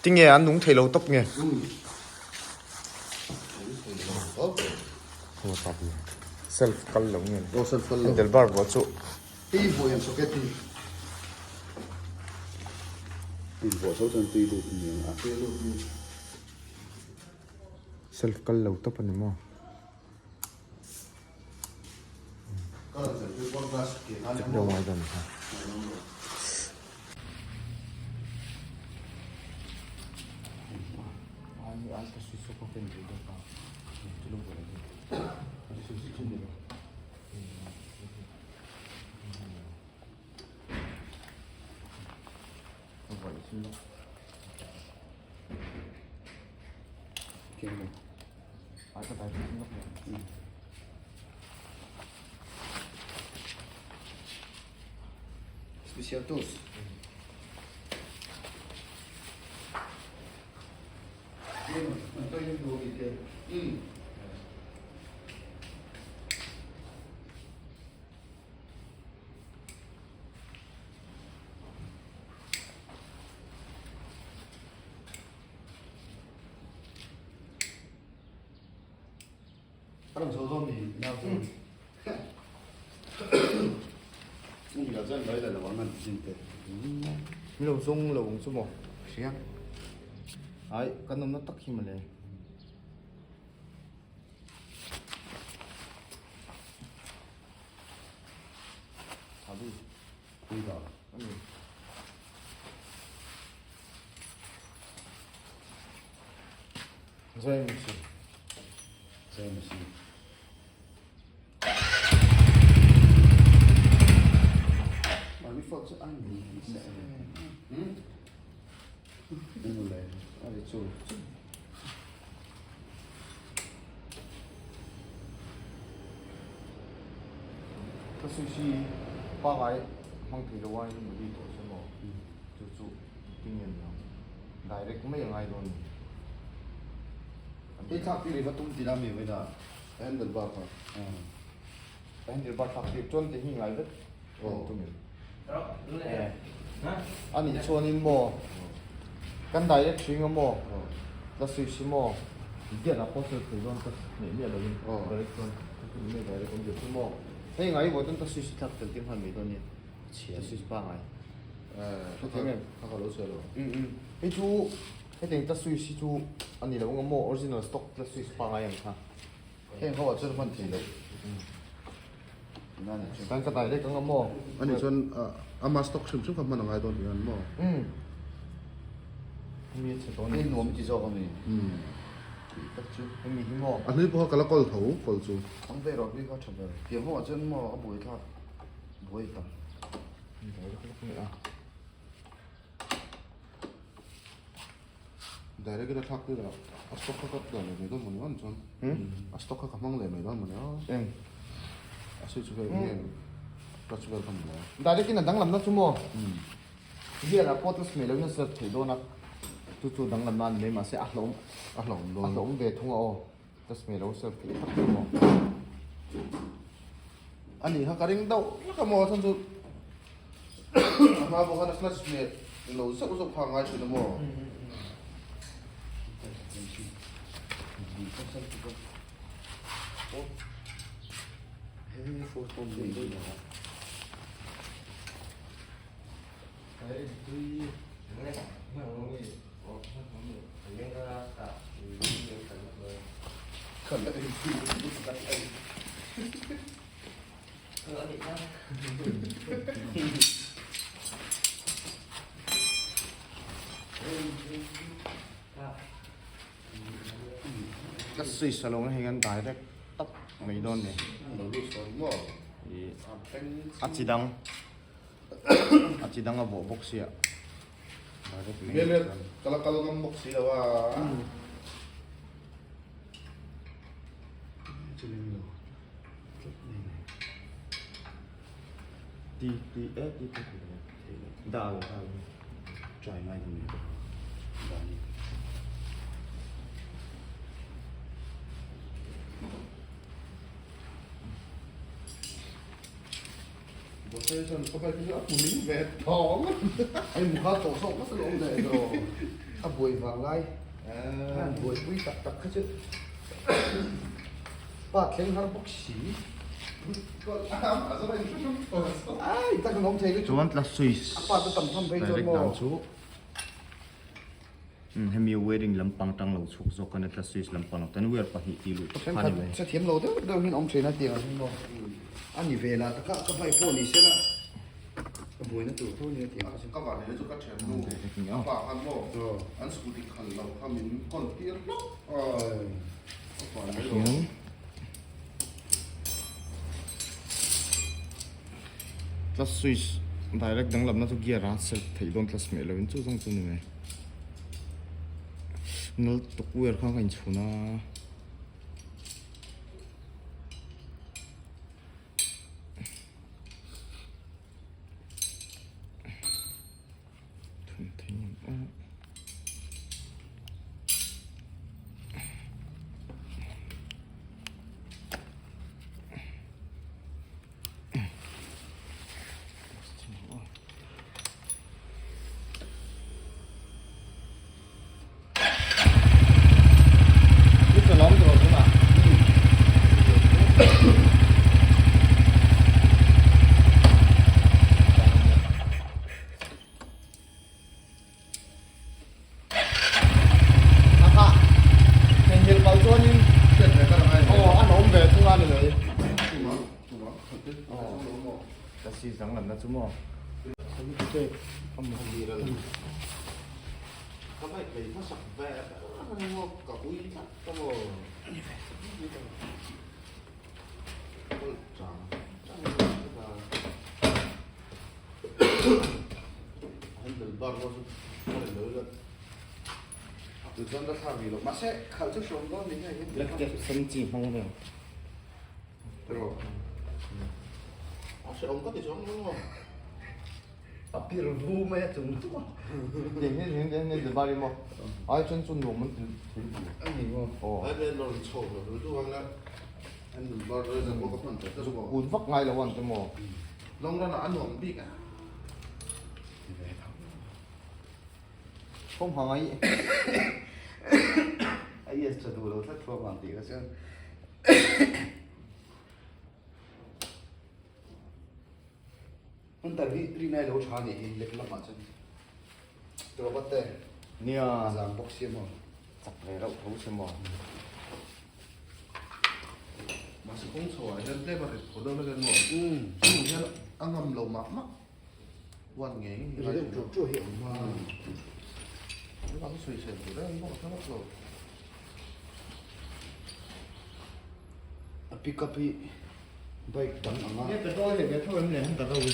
Tinge an nung thei lo tawp nge? Self kal lo nge? Handle bar vuah chu. Self kal lo tawp a ni maw? Special tools. A rawn chho zawm ni nau chu. Umi lah chuan lawih la lo ang an ti zin te. Min lo zawng lo ang chu maw? Hria. Ai, kan awmna tak hi mawle. Abi. Puida. Ani. Zai machine. Zai machine. Mami phone chu an ni. Hmm? Enu le. Ari chu. Ka sushi pangai hmang thei lo a in muli tawh se maw? Chu chu ting en ang. Direct mai a ngai dawn ni. Hei thlak tir i va tum tih la mi vawi dah handle bar kha. Handle bar thlak tir chuan ti hi ngai vek tum in. A nih chuanin maw kan direct hring a maw la switch hi maw gear ah pawh sawi thei dawn ka hmeh miah lovin direct chuan ka direct awm zir chu maw hei ngai vawi chuan ka switch hi thlak tel tir nghal mai dawn nia. Chhia switch pangai. Hre thiam em? Kha ka lo sawi lo. Hei chu hetiang ta switch hi chu a ni lo ang maw original stock ta switch pangai ang kha. Heng ho ah chuan hman thei lo. Kan ka direct ang maw? Ani chuan ama stock hrim hrim kha hman a ngai dawn tih an maw? Hemi a chhe dawn. Hei nuam ti zawk ami. Tih tak chu. Hemi hi maw? A hlui pawh kha ka la kawl tho kawl chu. Ang ve rawh hlui kha tha ber. Tiang ho ah chuan maw a buai thlak. Buai tam. Direct ila thlak tir a, a stock kha ka dah leh mai dawn mawni an chuan. A stock kha ka hmang leh mai dawn mawni a. Eng. A switch vel nge clutch vel kha mawni a. Direct in a danglamna chu maw? Gear ah pawh clutch mai loin a serve theih dawn a. Chu chu danglamna a ni mai mahse a hlauhawm. A hlauhawm dawn. A hlauhawm ve thung a aw. Clutch mai lo serve theih tak chu maw. A nih kha ka ring deuh vek a maw chuan chu a hma pawh khan a clutch hmet lo zeuh zeuh kha a ngai thin a maw. Ka switch alo hei an direct tawp mai dawn ni. A chi dang a chi dang a vuah bawk sia. Hmel ka la kal ngam bawk si lo a. Ti ti e ti ti ti dal dal try ngai dun ni dani. Bawhsei chuan ka bike chu a hmu ning ve thawng. Hei mukha tawh zawk nasa lo awm leh emaw. A bu. buai vang lai an buaipui tak tak kha chu pa thleng har bawk si. Ai tak an awm thei lutuk. Chuan tla switch A pa chu tam tham phei chuan direct maw. dan chu hemi wearing lampang tang lo chhuk zawk a ni tla switch lampang lo tan wire pahnih tih luh tawp kha a ni mai. Thenkhat hrethiam lo deuh deuh hian awm thin a tiang ang maw. A ni ve lah taka ka bike pawh ni sela ka buaina tur tho nia tiang kha chu. Ka van hi chu ka thiannu a pa khan maw an scooty khal loh kha min kawn tir hlawk a ka van mai lo. Clutch switch direct danglamna chu gear a self theih dawn clutch hmeh lovin chu zawng chu ni mai. Nal tuk wire kha ka inchhun a. Thun thei ang aw. Ka bike lei hmasak ve a maw ka ui tlat a maw kawl chang chang a handle bar pawh chu a ni lo ila tu chuan ka thlak rih lo mahse khalh chu hrawm dawn ni hei black cap sen chi hmang vel tiraw a hrehawm ka ti chuang lo A pir vu mai a chung chu. Tiang hian hian hian hian bar emaw ai chuan chu nuam an ti thei ti. A ni maw? Aw. Ai vel lawr chho lo ru chu ang a handle bar vel zan pawh ka hman tawh tlat maw. Kut vak ngai lo an te maw. Long run ah a nuam bik a. Ti ve tho. Thawm ha ngai. A yes tha duh lo tlat thuam ang tih kha chuan. Hunter hi rinai lo tha nih hi lek lamah chuan Robert te Nia zang bawk sia maw chak ve reuh tho sia maw. Mahse kawng chho ah hian tlem a rit phaw deuh hlek a maw chung hian a ngam lo mah mah huan ngei ri deuh ṭuah ṭuah hi a awm a. An sawi chhen tur em bawk a hre vak lo. A pick up hi bike dang anga. Nge petrol hi ve tho em le Hunter ho hi.